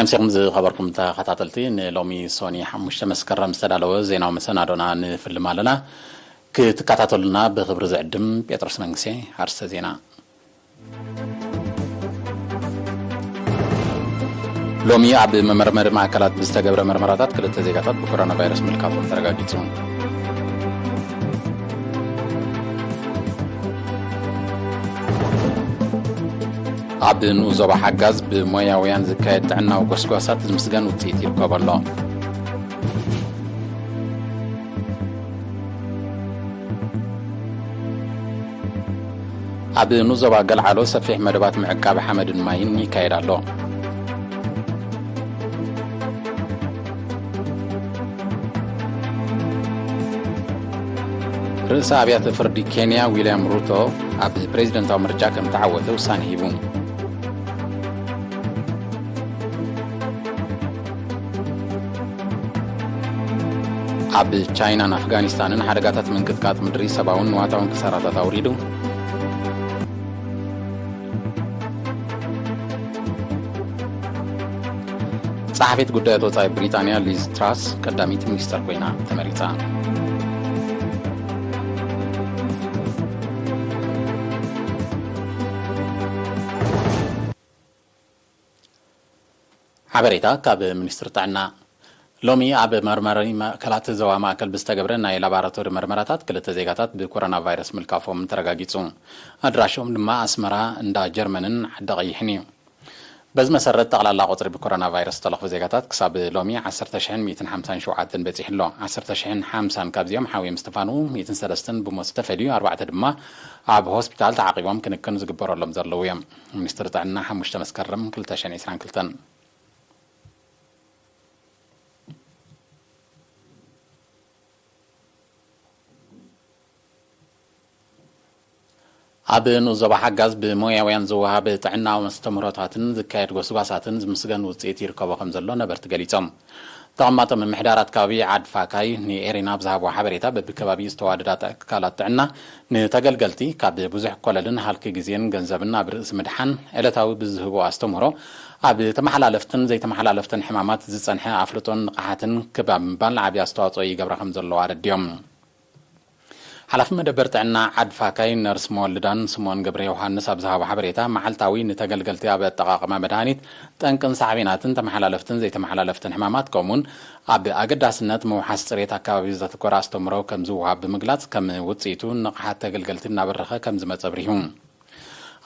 ምስኹም ዝኸበርኩም ተኸታተልቲ፣ ንሎሚ ሶኒ ሓሙሽተ መስከረም ዝተዳለወ ዜናዊ መሰናዶና ንፍልም ኣለና። ክትከታተሉና ብኽብሪ ዝዕድም ጴጥሮስ መንግሴ። ኣርስተ ዜና። ሎሚ ኣብ መመርመሪ ማእከላት ብዝተገብረ መርመራታት ክልተ ዜጋታት ብኮሮና ቫይረስ ምልካፎም ተረጋጊጹ። ኣብ ንኡስ ዞባ ሓጋዝ ብሞያውያን ዝካየድ ጥዕናዊ ጎስጓሳት ዝምስገን ውጽኢት ይርከቦ ኣሎ። ኣብ ንኡስ ዞባ ገልዓሎ ሰፊሕ መደባት ምዕቃብ ሓመድን ማይን ይካየድ ኣሎ። ርእሰ ኣብያተ ፍርዲ ኬንያ ዊልያም ሩቶ ኣብ ፕሬዝደንታዊ ምርጫ ከም ተዓወተ ውሳነ ሂቡ። ኣብ ቻይናን ኣፍጋኒስታንን ሓደጋታት ምንቅጥቃጥ ምድሪ ሰብኣውን ንዋታውን ክሳራታት ኣውሪዱ። ጸሓፊት ጉዳያት ወጻኢ ብሪጣንያ ሊዝ ትራስ ቀዳሚት ሚኒስተር ኮይና ተመሪጻ። ሓበሬታ ካብ ሚኒስትሪ ጥዕና። ሎሚ ኣብ መርመሪ ማእከላት ዞባ ማእከል ብዝተገብረ ናይ ላቦራቶሪ መርመራታት ክልተ ዜጋታት ብኮሮና ቫይረስ ምልካፎም ተረጋጊጹ። ኣድራሾም ድማ ኣስመራ፣ እንዳ ጀርመንን ዓዲ ቀይሕን እዩ። በዚ መሰረት ጠቕላላ ቁጽሪ ብኮሮና ቫይረስ ዝተለኽፉ ዜጋታት ክሳብ ሎሚ ዓሰርተ ሽሕን ሚእትን ሓምሳን ሸውዓተን በጺሑ ኣሎ። ዓሰርተ ሽሕን ሓምሳን ካብዚኦም ሓውዮም ዝተፋንዉ፣ ሚእትን ሰለስተን ብሞት ዝተፈልዩ፣ ኣርባዕተ ድማ ኣብ ሆስፒታል ተዓቒቦም ክንክን ዝግበረሎም ዘለዉ እዮም። ሚኒስትሪ ጥዕና ሓሙሽተ መስከረም ክልተ ሽሕን ዕስራን ክልተን። ኣብ ንኡስ ዞባ ሓጋዝ ብሞያውያን ዝወሃብ ጥዕናዊ መስተምህሮታትን ዝካየድ ጎስጓሳትን ዝምስገን ውጽኢት ይርከቦ ከም ዘሎ ነበርቲ ገሊጾም። ተቐማጦ ምምሕዳራት ከባቢ ዓድፋካይ ንኤሪና ኣብ ዝሃብዎ ሓበሬታ፣ በብከባቢ ዝተዋደዳ ትካላት ጥዕና ንተገልገልቲ ካብ ብዙሕ ኮለልን ሃልኪ ግዜን ገንዘብን ኣብ ርእሲ ምድሓን፣ ዕለታዊ ብዝህቦ ኣስተምህሮ ኣብ ተመሓላለፍትን ዘይተመሓላለፍትን ሕማማት ዝጸንሐ ኣፍልጦን ንቕሓትን ክብ ኣብ ምባል ዓቢ ኣስተዋጽኦ ይገብራ ከም ዘለዋ ኣረዲኦም። ሓላፊ መደበር ጥዕና ዓድፋካይ ነርስ መወልዳን ስምኦን ገብረ ዮሃንስ ኣብ ዝሃቦ ሓበሬታ፣ መዓልታዊ ንተገልገልቲ ኣብ ኣጠቓቕማ መድሃኒት፣ ጠንቅን ሳዕቤናትን ተመሓላለፍትን ዘይተመሓላለፍትን ሕማማት፣ ከምኡውን ኣብ ኣገዳስነት ምውሓስ ጽሬት ኣካባቢ ዘተኮረ ኣስተምህሮ ከም ዝወሃብ ብምግላጽ፣ ከም ውጽኢቱ ንቕሓት ተገልገልቲ እናበረኸ ከም ዝመጸ ኣብሪሁ።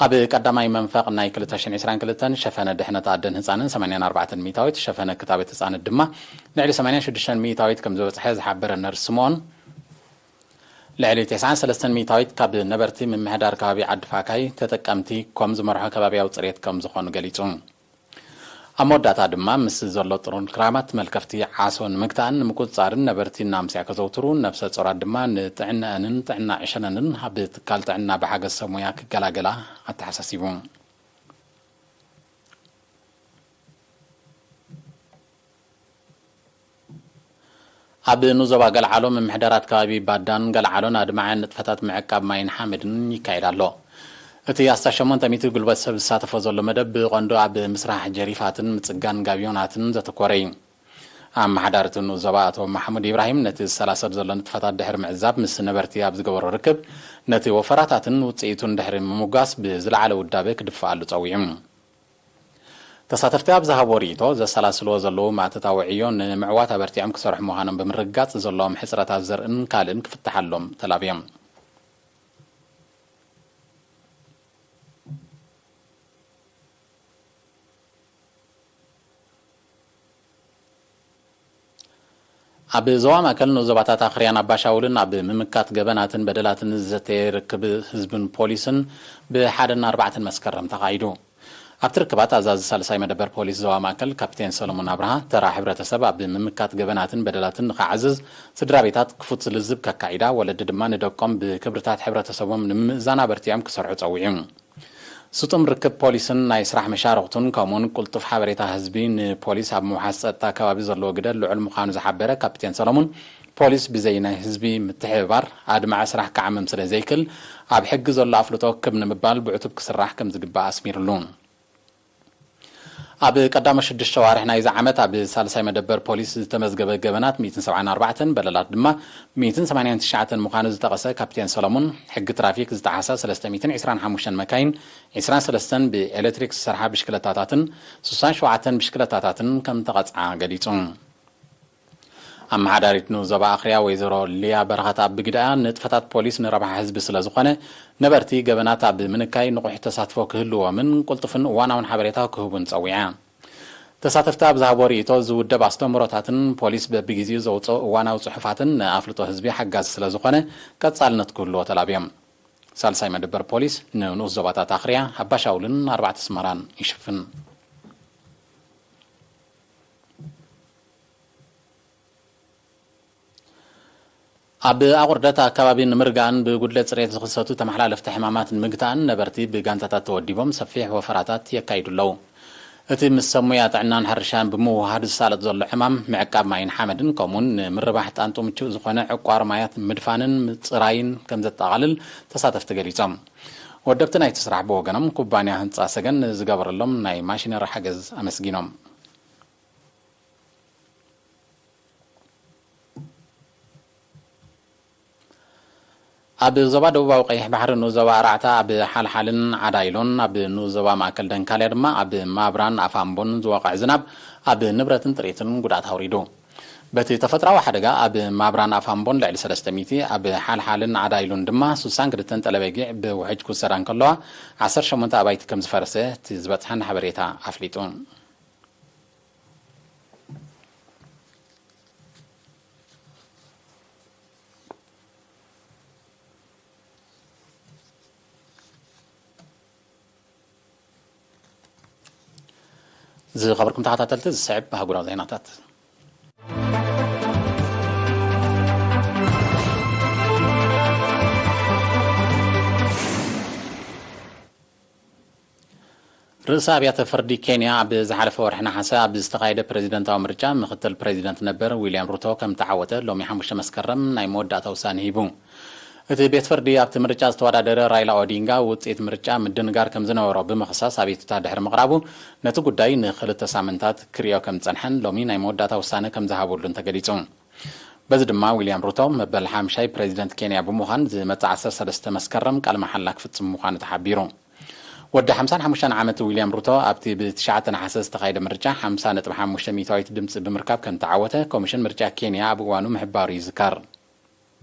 ኣብ ቀዳማይ መንፈቕ ናይ ክልተ ሽሕን ዕስራን ክልተን ሸፈነ ድሕነት ኣደን ህጻንን ሰማንያን ኣርባዕተን ሚእታዊት፣ ሸፈነ ክታበት ህጻናት ድማ ልዕሊ ሰማንያን ሽዱሽተን ሚእታዊት ከም ዝበጽሐ ዝሓበረ ነርስ ስምኦን፣ ልዕሊ ተስዓን ሰለስተን ሚእታዊት ካብ ነበርቲ ምምሕዳር ከባቢ ዓድፋካይ ተጠቀምቲ ኮም ዝመርሖ ከባብያዊ ጽሬት ከም ዝኾኑ ገሊጹ። ኣብ መወዳእታ ድማ፣ ምስ ዘሎ ጥሩን ክራማት መልከፍቲ ዓሶ ንምግታእን ንምቁጽጻርን ነበርቲ እናምስያ ከዘውትሩ፣ ነብሰ ጾራት ድማ ንጥዕነአንን ጥዕና ዕሸለንን ኣብ ትካል ጥዕና ብሓገዝ ሰብ ሞያ ክገላገላ ኣተሓሳሲቡ። ኣብ ንኡስ ዞባ ገልዓሎ ምምሕዳራት ከባቢ ባዳን ገልዓሎን ኣድማዒ ንጥፈታት ምዕቃብ ማይን ሓመድን ይካየድ ኣሎ። እቲ ኣስታት ሸሞንተ ሚእቲ ጉልበት ሰብ ዝሳተፎ ዘሎ መደብ ብቐንዱ ኣብ ምስራሕ ጀሪፋትን ምጽጋን ጋብዮናትን ዘተኮረ እዩ። ኣመሓዳሪ እቲ ንኡስ ዞባ ኣቶ ማሕሙድ ኢብራሂም፣ ነቲ ዝሰላሰል ዘሎ ንጥፈታት ድሕሪ ምዕዛብ፣ ምስ ነበርቲ ኣብ ዝገበሮ ርክብ፣ ነቲ ወፈራታትን ውጽኢቱን ድሕሪ ምምጓስ ብዝለዓለ ውዳበ ክድፈኣሉ ጸዊዑ። ተሳተፍቲ ኣብ ዝሃቦ ርእይቶ፣ ዘሰላስልዎ ዘለዉ ማእተታዊ ዕዮ ንምዕዋት ኣበርቲዖም ክሰርሑ ምዃኖም ብምርግጋጽ፣ ዘለዎም ሕጽረታት ዘርእን ካልእን ክፍትሓሎም ተላብዮም። ኣብ ዞባ ማእከል ንኡስ ዞባታት ኣኽርያን ኣባሻውልን ኣብ ምምካት ገበናትን በደላትን ዝዘተየ ርክብ ህዝብን ፖሊስን ብሓደን ኣርባዕተን መስከረም ተኻይዱ። ኣብቲ ርክባት ኣዛዚ ሳልሳይ መደበር ፖሊስ ዞባ ማእከል ካፕቴን ሰሎሞን ኣብርሃ፣ ተራ ሕብረተሰብ ኣብ ምምካት ገበናትን በደላትን ንኸዓዝዝ፣ ስድራ ቤታት ክፉት ልዝብ ከካይዳ፣ ወለዲ ድማ ንደቆም ብክብርታት ሕብረተሰቦም ንምምእዛን ኣበርቲዖም ክሰርሑ ጸዊዑ። ስጡም ርክብ ፖሊስን ናይ ስራሕ መሻርኽቱን ከምኡውን ቅልጡፍ ሓበሬታ ህዝቢ ንፖሊስ ኣብ ምውሓስ ጸጥታ ከባቢ ዘለዎ ግደ ልዑል ምዃኑ ዝሓበረ ካፕቴን ሰሎሙን፣ ፖሊስ ብዘይ ናይ ህዝቢ ምትሕብባር ኣድማዒ ስራሕ ክዓምም ስለ ዘይክል፣ ኣብ ሕጊ ዘሎ ኣፍልጦ ክብ ንምባል ብዕቱብ ክስራሕ ከም ዝግባእ ኣስሚርሉ። ኣብ ቀዳሞት ሽዱሽተ ኣዋርሕ ናይዚ ዓመት ኣብ ሳልሳይ መደበር ፖሊስ ዝተመዝገበ ገበናት ሚእትን ሰብዓን ኣርባዕተን፣ በደላት ድማ ሚእትን ሰማንያን ትሽዓተን ምዃኑ ዝጠቐሰ ካፕቴን ሰሎሞን፣ ሕጊ ትራፊክ ዝጠሓሳ ሰለስተ ሚእትን ዕስራን ሓሙሽተን መካይን፣ ዕስራን ሰለስተን ብኤሌክትሪክ ዝሰርሓ ብሽክለታታትን ስሳን ሸውዓተን ብሽክለታታትን ከም ተቐጽዓ ገሊጹ። ኣመሓዳሪት ንኡስ ዞባ ኣኽርያ ወይዘሮ ሊያ በረኸት ኣብ ብግደኣ፣ ንጥፈታት ፖሊስ ንረብሓ ህዝቢ ስለ ዝኾነ፣ ነበርቲ ገበናት ኣብ ምንካይ ንቑሕ ተሳትፎ ክህልዎምን ቅልጡፍን እዋናውን ሓበሬታ ክህቡን ጸዊዓ። ተሳተፍቲ ኣብ ዝሃቦ ርእይቶ፣ ዝውደብ ኣስተምህሮታትን ፖሊስ በብግዜኡ ዘውጽኦ እዋናዊ ጽሑፋትን ንኣፍልጦ ህዝቢ ሓጋዚ ስለ ዝኾነ፣ ቀጻልነት ክህልዎ ተላብዮም። ሳልሳይ መደበር ፖሊስ ንንኡስ ዞባታት ኣኽርያ፣ ኣባሻውልን ኣርባዕተ ኣስመራን ይሽፍን። ኣብ ኣቑርደት ኣከባቢ ንምርጋእን ብጉድለት ጽሬት ዝኽሰቱ ተመሓላለፍቲ ሕማማት ንምግታእን ነበርቲ ብጋንታታት ተወዲቦም ሰፊሕ ወፈራታት የካይዱ ኣለዉ። እቲ ምስ ሰብ ሙያ ጥዕናን ሕርሻን ብምውህሃድ ዝሳለጥ ዘሎ ዕማም ምዕቃብ ማይን ሓመድን ከምኡውን ንምርባሕ ጣንጡ ምቹእ ዝኾነ ዕቋር ማያት ምድፋንን ምጽራይን ከም ዘጠቓልል ተሳተፍቲ ገሊጾም። ወደብቲ ናይቲ ስራሕ ብወገኖም ኩባንያ ህንጻ ሰገን ንዝገበረሎም ናይ ማሽነሪ ሓገዝ ኣመስጊኖም። ኣብ ዞባ ደቡባዊ ቀይሕ ባሕሪ ንኡስ ዞባ ኣርባዕተ ኣብ ሓልሓልን ዓዳይሎን፣ ኣብ ንኡስ ዞባ ማእከል ደንካልያ ድማ ኣብ ማብራን ኣፋምቦን ዝወቕዐ ዝናብ ኣብ ንብረትን ጥሪትን ጉድኣት ኣውሪዱ። በቲ ተፈጥሮኣዊ ሓደጋ ኣብ ማብራን ኣፋምቦን ልዕሊ ሰለስተ ሚእቲ፣ ኣብ ሓልሓልን ዓዳይሎን ድማ ስሳን ክልተን ጠለበጊዕ ብውሕጅ ክውሰዳ እንከለዋ፣ ዓሰርተ ሸሞንተ ኣባይቲ ከም ዝፈረሰ እቲ ዝበጽሐና ሓበሬታ ኣፍሊጡ። ዝኸበርኩም ተኸታተልቲ፣ ዝስዕብ ኣህጉራዊ ዜናታት። ርእሰ ኣብያተ ፍርዲ ኬንያ ኣብ ዝሓለፈ ወርሒ ነሓሰ ኣብ ዝተኻየደ ፕሬዚደንታዊ ምርጫ ምኽትል ፕሬዚደንት ነበር ዊልያም ሩቶ ከም ተዓወተ ሎሚ ሓሙሽተ መስከረም ናይ መወዳእታ ውሳነ ሂቡ። እቲ ቤት ፍርዲ ኣብቲ ምርጫ ዝተወዳደረ ራይላ ኦዲንጋ ውፅኢት ምርጫ ምድንጋር ከም ዝነበሮ ብምኽሳስ ኣቤቱታ ድሕሪ ምቕራቡ፣ ነቲ ጉዳይ ንኽልተ ሳምንታት ክሪኦ ከም ዝፀንሐን ሎሚ ናይ መወዳእታ ውሳነ ከም ዝሃበሉን ተገሊፁ። በዚ ድማ ዊልያም ሩቶ መበል ሓምሻይ ፕሬዚደንት ኬንያ ብምዃን ዝመጽእ ዓሰርተ ሰለስተ መስከረም ቃለ መሓላ ክፍጽም ምዃኑ ተሓቢሩ። ወዲ ሓምሳን ሓሙሽተን ዓመት ዊልያም ሩቶ ኣብቲ ብትሽዓተ ነሓሰ ዝተኻየደ ምርጫ ሓምሳ ነጥቢ ሓሙሽተ ሚእታዊት ድምጺ ብምርካብ ከም ተዓወተ ኮሚሽን ምርጫ ኬንያ ኣብ እዋኑ ምሕባሩ ይዝከር።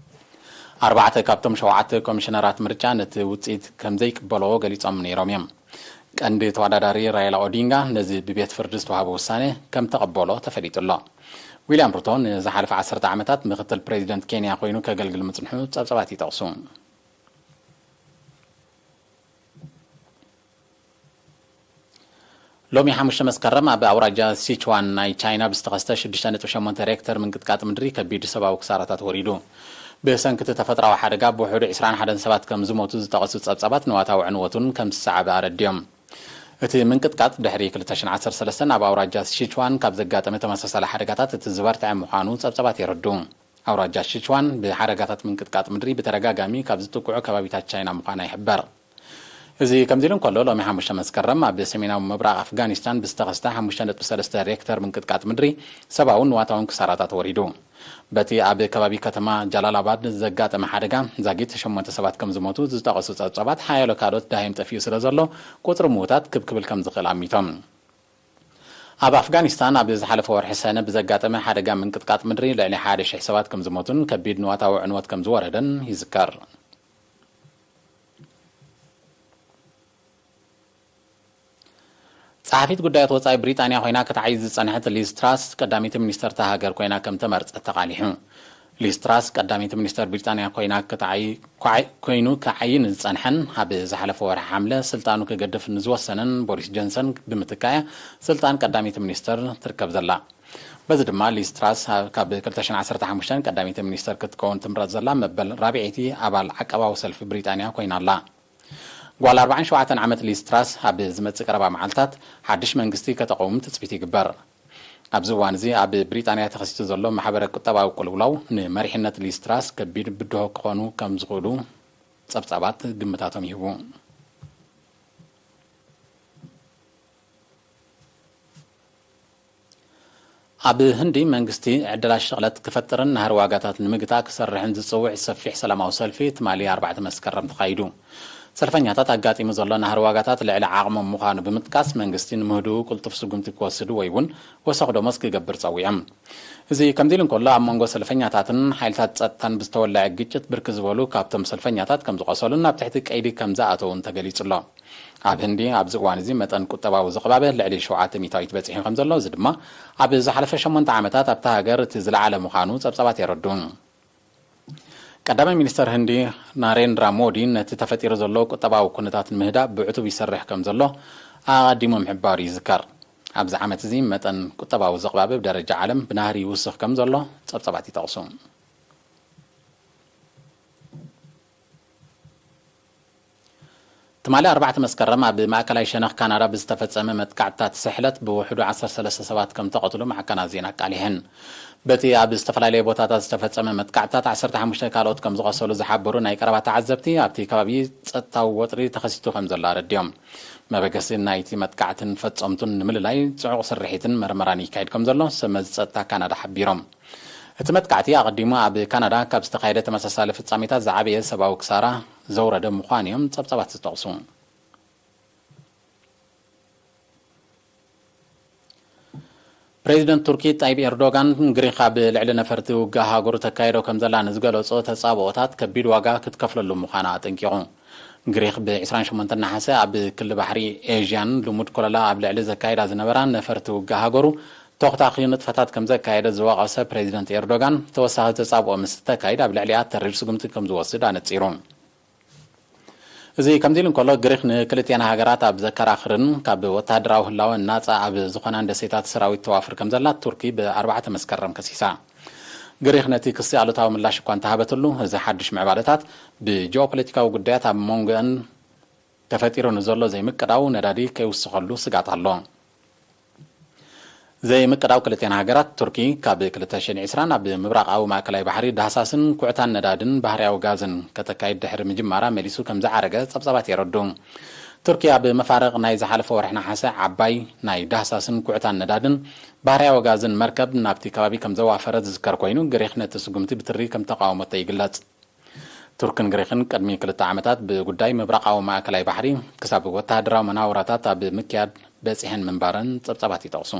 ኣርባዕተ ካብቶም ሸውዓተ ኮሚሽነራት ምርጫ ነቲ ውጽኢት ከም ዘይቅበልዎ ገሊጾም ነይሮም እዮም። ቀንዲ ተወዳዳሪ ራይላ ኦዲንጋ ነዚ ብቤት ፍርዲ ዝተዋህበ ውሳነ ከም ተቐበሎ ተፈሊጡ ኣሎ። ዊልያም ሩቶ ንዝሓለፈ ዓሰርተ ዓመታት ምኽትል ፕሬዚደንት ኬንያ ኮይኑ ከገልግል ምጽንሑ ጸብጻባት ይጠቕሱ። ሎሚ ሓሙሽተ መስከረም ኣብ ኣውራጃ ሲችዋን ናይ ቻይና ብዝተኸስተ ሽዱሽተ ነጥቢ ሸሞንተ ሬክተር ምንቅጥቃጥ ምድሪ ከቢድ ሰብኣዊ ክሳራታት ወሪዱ። ብሰንኪ እቲ ተፈጥሮኣዊ ሓደጋ ብውሕዱ ዕስራን ሓደን ሰባት ከም ዝሞቱ ዝጠቐሱ ጸብጻባት ንዋታዊ ዕንወቱን ከም ዝሰዓበ ኣረዲኦም። እቲ ምንቅጥቃጥ ድሕሪ ክልተ ሽሕን ዓሰርተ ሰለስተን ኣብ ኣውራጃ ሲችዋን ካብ ዘጋጠመ ተመሳሳሊ ሓደጋታት እቲ ዝበርትዐ ምዃኑ ጸብጻባት የረድኡ። ኣውራጃ ሲችዋን ብሓደጋታት ምንቅጥቃጥ ምድሪ ብተደጋጋሚ ካብ ዝጥቅዑ ከባቢታት ቻይና ምዃና ይሕበር። እዚ ከምዚ ኢሉ እንከሎ፣ ሎሚ ሓሙሽተ መስከረም ኣብ ሰሜናዊ ምብራቕ ኣፍጋኒስታን ብዝተኸስተ ሓሙሽተ ነጥቢ ሰለስተ ሬክተር ምንቅጥቃጥ ምድሪ ሰብኣውን ንዋታውን ክሳራታት ወሪዱ። በቲ ኣብ ከባቢ ከተማ ጃላላባድ ዘጋጠመ ሓደጋ ዛጊት ሸሞንተ ሰባት ከም ዝሞቱ ዝጠቐሱ ጸብጻባት፣ ሓያሎ ካልኦት ደሃይም ጠፊኡ ስለ ዘሎ፣ ቁጽሪ ምዉታት ክብ ክብል ከም ዝኽእል ኣሚቶም። ኣብ ኣፍጋኒስታን ኣብ ዝሓለፈ ወርሒ ሰነ ብዘጋጠመ ሓደጋ ምንቅጥቃጥ ምድሪ ልዕሊ ሓደ ሽሕ ሰባት ከም ዝሞቱን ከቢድ ንዋታዊ ዕንወት ከም ዝወረደን ይዝከር። ጸሓፊት ጉዳያት ወጻኢ ብሪጣንያ ኮይና ክትዓይ ዝጸንሐት ሊዝ ትራስ ቀዳመይቲ ሚኒስተር እታ ሃገር ኮይና ከም ተመርጸት ተቓሊሑ። ሊዝ ትራስ ቀዳመይቲ ሚኒስተር ብሪጣንያ ኮይና ክትዓይ፣ ኳዓይ-፣ ኮይኑ ክዓይ ንዝጸንሐን ኣብ ዝሓለፈ ወርሒ ሓምለ ስልጣኑ ክገድፍ ንዝወሰነን ቦሪስ ጆንሰን ብምትካእያ ስልጣን ቀዳመይቲ ሚኒስተር ትርከብ ዘላ። በዚ ድማ ሊዝ ትራስ ካብ ክልተ ሽሕን ዓሰርተ ሓሙሽተን ቀዳመይቲ ሚኒስተር ክትከውን ትምረጽ ዘላ መበል ራብዐይቲ ኣባል ዓቃባዊ ሰልፊ ብሪጣንያ ኮይና ኣላ። ጓል ኣርባዓን ሸውዓተን ዓመት ሊዝ ትራስ ኣብ ዝመጽእ ቀረባ መዓልታት ሓድሽ መንግስቲ ከተቐውም ትጽቢት ይግበር። ኣብዚ እዋን እዚ ኣብ ብሪጣንያ ተኸሲቱ ዘሎ ማሕበረ ቁጠባዊ ቅልውላው ንመሪሕነት ሊዝ ትራስ ከቢድ ብድሆ ክኾኑ ከም ዝኽእሉ ጸብጻባት ግምታቶም ይህቡ። ኣብ ህንዲ መንግስቲ ዕድላት ሽቕለት ክፈጥርን ናህሪ ዋጋታት ንምግታእ ክሰርሕን ዝጽውዕ ሰፊሕ ሰላማዊ ሰልፊ ትማሊ ኣርባዕተ መስከረም ተኻይዱ። ሰልፈኛታት ኣጋጢሙ ዘሎ ናህሪ ዋጋታት ልዕሊ ዓቕሞም ምዃኑ ብምጥቃስ መንግስቲ ንምህድኡ ቅልጡፍ ስጉምቲ ክወስድ ወይ እውን ወሰኽ ደሞዝ ክገብር ጸዊዖም። እዚ ከምዚ ኢሉ እንከሎ ኣብ መንጎ ሰልፈኛታትን ሓይልታት ጸጥታን ብዝተወለዐ ግጭት ብርክት ዝበሉ ካብቶም ሰልፈኛታት ከም ዝቖሰሉን ናብ ትሕቲ ቀይዲ ከም ዝኣተውን ተገሊጹ ኣሎ። ኣብ ህንዲ ኣብዚ እዋን እዚ መጠን ቁጠባዊ ዝቕባበ ልዕሊ ሸውዓተ ሚእታዊት በጺሑ ከም ዘሎ፣ እዚ ድማ ኣብ ዝሓለፈ ሸሞንተ ዓመታት ኣብታ ሃገር እቲ ዝለዓለ ምዃኑ ጸብጻባት የረድኡ። ቀዳማይ ሚኒስተር ህንዲ ናሬንድራ ሞዲ ነቲ ተፈጢሩ ዘሎ ቁጠባዊ ኩነታት ንምህዳእ ብዕቱብ ይሰርሕ ከም ዘሎ ኣቐዲሙ ምሕባሩ ይዝከር። ኣብዚ ዓመት እዚ መጠን ቁጠባዊ ዝቕባበ ብደረጃ ዓለም ብናህሪ ይውስኽ ከም ዘሎ ጸብጻባት ይጠቕሱ። ትማሊ ኣርባዕተ መስከረም ኣብ ማእከላይ ሸነኽ ካናዳ ብዝተፈጸመ መጥቃዕትታት ስሕለት ብውሕዱ ዓሰርተ ሰለስተ ሰባት ከም ተቐትሉ ማዕከናት ዜና ኣቃሊሐን። በቲ ኣብ ዝተፈላለየ ቦታታት ዝተፈጸመ መጥቃዕትታት ዓሰርተ ሓሙሽተ ካልኦት ከም ዝቐሰሉ ዝሓበሩ ናይ ቀረባ ተዓዘብቲ፣ ኣብቲ ከባቢ ጸጥታዊ ወጥሪ ተኸሲቱ ከም ዘሎ ኣረዲኦም። መበገሲ ናይቲ መጥቃዕትን ፈጸምቱን ንምልላይ ጽዑቕ ስርሒትን መርመራን ይካየድ ከም ዘሎ ሰመዚ ጸጥታ ካናዳ ሓቢሮም። እቲ መጥቃዕቲ ኣቐዲሙ ኣብ ካናዳ ካብ ዝተኻየደ ተመሳሳሊ ፍጻሜታት ዝዓበየ ሰብኣዊ ክሳራ ዘውረደ ምዃኑ እዮም ጸብጻባት ዝጠቕሱ። ፕሬዚደንት ቱርኪ ጣይብ ኤርዶጋን፣ ግሪኽ ኣብ ልዕሊ ነፈርቲ ውግእ ሃገሩ ተካይዶ ከም ዘላ ንዝገለጾ ተጻብኦታት ከቢድ ዋጋ ክትከፍለሉ ምዃና ኣጠንቂቑ። ግሪኽ ብ ዕስራን ሸሞንተን ነሓሰ ኣብ ክሊ ባሕሪ ኤዥያን ልሙድ ኮለላ ኣብ ልዕሊ ዘካይዳ ዝነበራ ነፈርቲ ውግእ ሃገሩ ተኹታኺ ንጥፈታት ከም ዘካየደ ዝወቐሰ ፕሬዚደንት ኤርዶጋን፣ ተወሳኺ ተጻብኦ ምስ ተካይድ ኣብ ልዕሊኣ ተሪር ስጉምቲ ከም ዝወስድ ኣነጺሩ። እዚ ከምዚ ኢሉ እንከሎ፣ ግሪኽ ንክልቲኣን ሃገራት ኣብ ዘከራኽርን ካብ ወተሃደራዊ ህላወ ናጻ ኣብ ዝኾናን ደሴታት ሰራዊት ተዋፍር ከም ዘላ ቱርኪ ብኣርባዕተ መስከረም ከሲሳ። ግሪኽ ነቲ ክሲ ኣሉታዊ ምላሽ እኳ እንተሃበትሉ፣ እዚ ሓድሽ ምዕባለታት ብጂኦፖለቲካዊ ጉዳያት ኣብ መንጎአን ተፈጢሩ ንዘሎ ዘይምቅዳው ነዳዲ ከይውስኸሉ ስጋት ኣሎ። ዘይምቅዳው ክልቲኣን ሃገራት፣ ቱርኪ ካብ ክልተ ሽሕን ዕስራን ኣብ ምብራቓዊ ማእከላይ ባሕሪ ዳህሳስን ኩዕታን ነዳድን ባህርያዊ ጋዝን ከተካይድ ድሕሪ ምጅማራ መሊሱ ከም ዝዓረገ ጸብጻባት የረዱ። ቱርኪ ኣብ መፋርቕ ናይ ዝሓለፈ ወርሒ ነሓሰ ዓባይ ናይ ዳህሳስን ኩዕታን ነዳድን ባህርያዊ ጋዝን መርከብ ናብቲ ከባቢ ከም ዘዋፈረት ዝዝከር ኮይኑ፣ ግሪኽ ነቲ ስጉምቲ ብትሪ ከም ተቃወመቶ ይግለጽ። ቱርክን ግሪኽን ቅድሚ ክልተ ዓመታት ብጉዳይ ምብራቓዊ ማእከላይ ባሕሪ ክሳብ ወተሃደራዊ መናውራታት ኣብ ምክያድ በጺሐን ምንባረን ጸብጻባት ይጠቕሱ።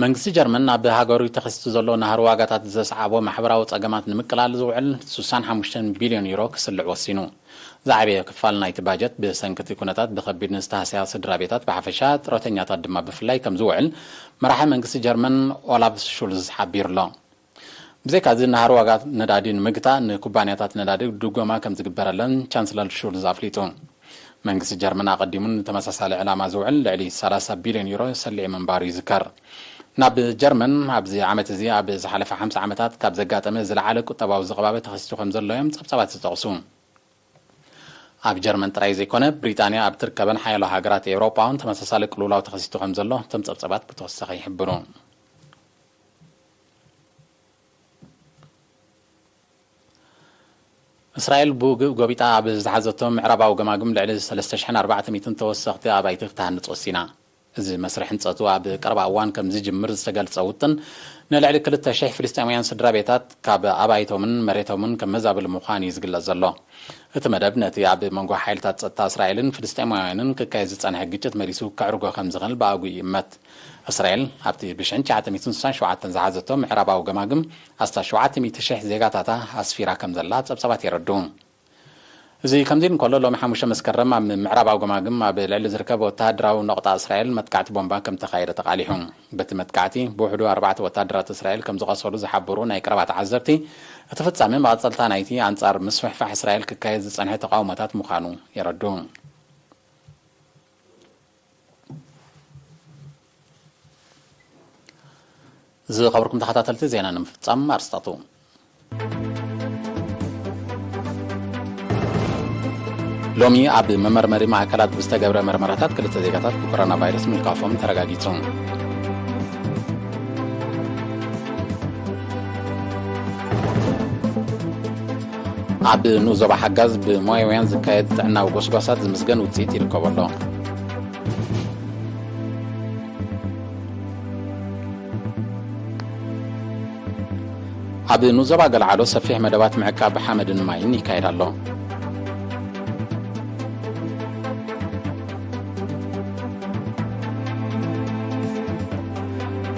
መንግስቲ ጀርመን ኣብ ሃገሩ ተኸሲቱ ዘሎ ናህሪ ዋጋታት ዘስዓቦ ማሕበራዊ ጸገማት ንምቅላል ዝውዕል ስሳን ሓሙሽተን ቢልዮን ዩሮ ክስልዕ ወሲኑ። ዝዓበየ ክፋል ናይቲ ባጀት ብሰንኪ እቲ ኩነታት ብኸቢድ ንዝተሃስያ ስድራ ቤታት ብሓፈሻ፣ ጥሮተኛታት ድማ ብፍላይ ከም ዝውዕል መራሒ መንግስቲ ጀርመን ኦላፍ ሹልዝ ሓቢሩ ኣሎ። ብዘይካዚ፣ ናህሪ ዋጋ ነዳዲ ንምግታእ ንኩባንያታት ነዳዲ ድጎማ ከም ዝግበረለን ቻንስለር ሹልዝ ኣፍሊጡ። መንግስቲ ጀርመን ኣቐዲሙ ንተመሳሳሊ ዕላማ ዝውዕል ልዕሊ ሰላሳ ቢልዮን ዩሮ ሰሊዑ ምንባሩ ይዝከር። ናብ ጀርመን ኣብዚ ዓመት እዚ ኣብ ዝሓለፈ ሓምሳ ዓመታት ካብ ዘጋጠመ ዝለዓለ ቁጠባዊ ዝቕባበ ተኸሲቱ ከም ዘሎ እዮም ጸብጻባት ዝጠቕሱ። ኣብ ጀርመን ጥራይ ዘይኮነ፣ ብሪጣንያ ኣብ ትርከበን ሓያሎ ሃገራት ኤውሮጳ እውን ተመሳሳሊ ቅልውላው ተኸሲቱ ከም ዘሎ እቶም ጸብጻባት ብተወሳኺ ይሕብሩ። እስራኤል ብውግእ ጎቢጣ ኣብ ዝሓዘቶ ምዕራባዊ ገማግም ልዕሊ ሰለስተ ሽሕን ኣርባዕተ ሚእትን ተወሰኽቲ ኣባይቲ ክትሃንጽ ወሲና። እዚ መስርሕ ህንጸቱ ኣብ ቀረባ እዋን ከም ዝጅምር ዝተገልጸ ውጥን፣ ንልዕሊ ክልተ ሽሕ ፍልስጤማውያን ስድራ ቤታት ካብ ኣባይቶምን መሬቶምን ከም መዛብል ምዃን እዩ ዝግለጽ ዘሎ። እቲ መደብ ነቲ ኣብ መንጎ ሓይልታት ጸጥታ እስራኤልን ፍልስጤማውያንን ክካየድ ዝጸንሐ ግጭት መሊሱ ከዕርጎ ከም ዝኽእል ብኣግኡ ይእመት። እስራኤል ኣብቲ ብሽሕን ትሽዓተ ሚእትን ስሳን ሸውዓተን ዝሓዘቶ ምዕራባዊ ገማግም ኣስታት ሸውዓተ ሚእቲ ሽሕ ዜጋታታ ኣስፊራ ከም ዘላ ጸብጻባት የረድኡ። እዚ ከምዚ ኢሉ እንከሎ፣ ሎሚ ሓሙሽተ መስከረም ኣብ ምዕራባዊ ገማግም ኣብ ልዕሊ ዝርከብ ወተሃደራዊ ነቑጣ እስራኤል መጥቃዕቲ ቦምባ ከም ተኻየደ ተቓሊሑ። በቲ መጥቃዕቲ ብውሕዱ ኣርባዕተ ወተሃደራት እስራኤል ከም ዝቐሰሉ ዝሓበሩ ናይ ቀረባ ተዓዘብቲ፣ እቲ ፍጻሜ መቐጸልታ ናይቲ ኣንጻር ምስፍሕፋሕ እስራኤል ክካየድ ዝጸንሐ ተቓውሞታት ምዃኑ የረድኡ። ዝኸበርኩም ተኸታተልቲ፣ ዜና ንምፍጻም ኣርስታቱ። ሎሚ ኣብ መመርመሪ ማእከላት ብዝተገብረ መርመራታት ክልተ ዜጋታት ብኮሮና ቫይረስ ምልካፎም ተረጋጊጹ። ኣብ ንኡስ ዞባ ሓጋዝ ብሞያውያን ዝካየድ ጥዕናዊ ጎስጓሳት ዝምስገን ውፅኢት ይርከቦ ኣሎ። ኣብ ንኡስ ዞባ ገልዓሎ ሰፊሕ መደባት ምዕቃብ ሓመድን ማይን ይካየድ ኣሎ።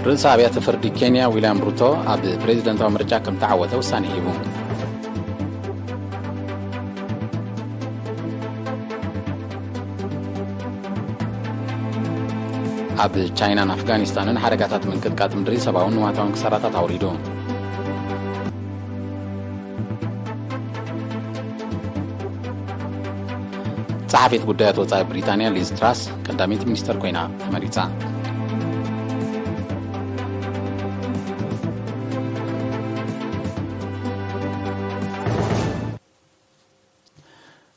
ርእሰ ኣብያተ ፍርዲ ኬንያ ዊልያም ሩቶ ኣብ ፕሬዝደንታዊ ምርጫ ከም ተዓወተ ውሳኔ ሂቡ። ኣብ ቻይናን ኣፍጋኒስታንን ሓደጋታት ምንቅጥቃጥ ምድሪ ሰብኣውን ንዋታውን ክሳራታት ኣውሪዱ። ጸሓፊት ጉዳያት ወጻኢ ብሪጣንያ ሊዝ ትራስ ቀዳመይቲ ሚኒስተር ኮይና ተመሪጻ።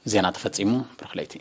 ዜና ተፈጺሙ። ብሩኽ ለይቲ።